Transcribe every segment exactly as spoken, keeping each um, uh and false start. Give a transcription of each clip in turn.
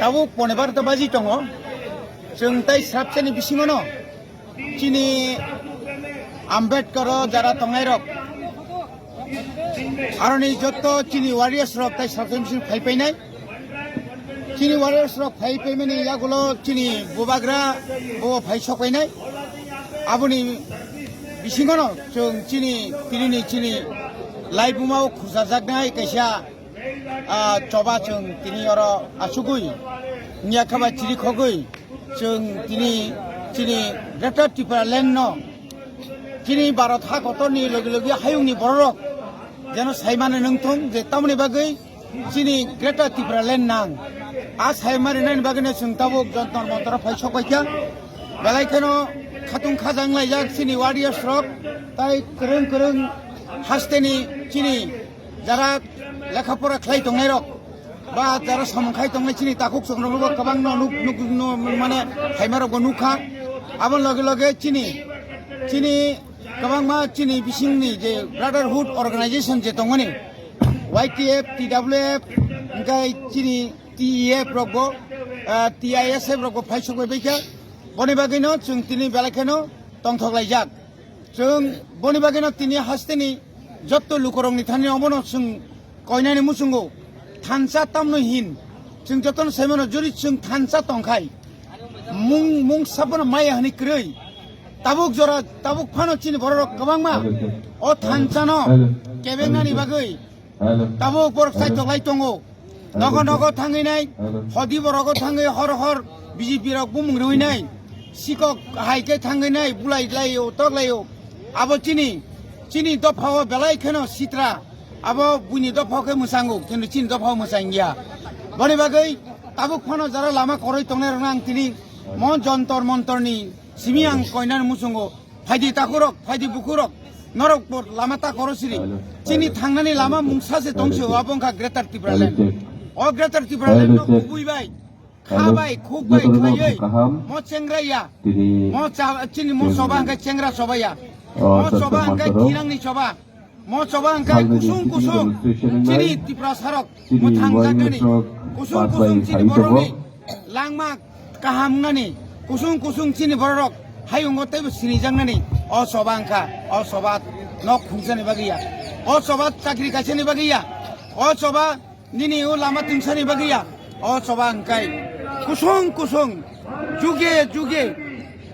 Tabuk pone barota baji tongo. Chwng tai sabchani bisingono chini Ambedkar o jara tongnairok, aroni jotto chini warriors rok tai sabchani bising phaipainai. Chini warriors rok phaipaimani yagulo chini bubagra bo phai sokpainai. Aboni bisingono chwng chini tinini chini laibuma o khusajaknai kaisa ah, choba chwng tini oro achugwi, wngya khe ba chiri khogwi, chwng tini chini Greater Tipraland no chini Bharat ha kotorni logi logi hayungni bororok jeno saimani nungthung je tamoni bagwi chini Greater Tipraland nang. A saimani nani bagwino chwng tabuk Jantar Mantar phai sokpaikha. Belai kheno khatung khajang laijak chini warriors rok, tai kwrwng kwrwng hasteni chini jara lekha pora khlai tongnairok ba jara samung khai tongnai chini takhuk chwng rokbo kwbangno nuk nuk nuk mane phaimarokbo nukha. Aboni loge loge chini chini kwbangma chini bisingni je brotherhood organization je tongmani Y T F, T W F, hingke chini T E F rokbo, ah, T I S F rokbo phai sokbai baikha. Boni bagwino chwng tini belai kheno tongthok laijak. Chwng boni bagwino tini hasteni jotto lukurokni thani omono chwng koinani muchungo thansa tamno hin. Chwng jotono saimano jori chwng thansa tongkhai. Mung, mung sabono maya hwnwi kwrwi. Tabuk jora, tabuk phano chini bororok kwbangma o thansano kebengnani bagwi tabuk borok chaitok lai tongo. Nogo nogo thangwi nai, hodi borogo thangwi hor hor B J P rok bumung rwi nai. Sikok hai khe thangwi nai, bulai laio, tok laio. Abo chini, chini dophao belai kheno sitra. Abo buini dophao khe mwsango, kintu chini dophao mwsang ya. Boni bagwi tabuk phano jara lama koroi tongnai rokno ang tini mo Jantar Mantarni simi ang koinani muchungo. Phaidi takhurok, phaidi bukhurok, norok bo lama ta koro siri. Chini thangnani lama mungsa se tongse, abo wngkha Greater Tipraland. O Greater Tipraland no kubui bai, kha bai, khuk bai khaiwi, mo chengra ya, mo cha-, chini mo choba hwnkhe chengra choba ya, mo choba hwnkhe thinangni choba, mo choba hwnkhe kusung kusung, chini Tiprasarok mwthang jaknani, kusung kusung chini borokni langma kaham wngnani, kusung kusung chini bororok hayungo teibo sinijaknani o choba wngkha, o choba nok khungsani bagwi ya, o choba chakri kaisani bagwi ya, o choba nini o lama tungsani bagwi ya, o choba wngkai kusung kusung, juge juge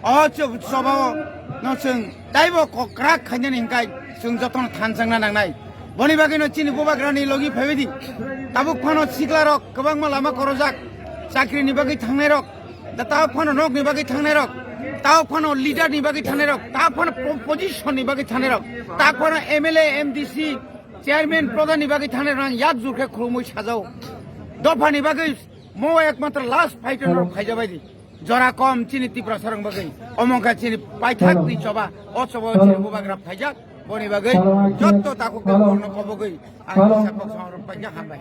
o cho-, choba o no chwng taibo kokrak khainani hwnkhe chwng jotono thanchangna nangnai. Boni bagwino chini bubagrani logi phaibaidi tabuk phano siklarok kwbangma lama korojak, chakrini bagwi thangnairok, da tabuk phano nokni bagwi thangnairok, tabuk phano leaderni bagwi thangnairok, tabuk phano po-, position ni bagwi thangnairok, tabuk phano M L A, M D C, chairman, pradhan ni bagwi thangnairok ang yak jur khe khulumui sajao. Dophani bagwi mo ekmatro last fighter rok phaijabaidi. Jora kom chini Tiprasarok bagwi. Omo wngkha chini paithakni choba. O choba o chini bubagra phaijak. Boni bagwi jotto takhuk takhuk no kobogwi ang kisa kok samrok paikha hambai.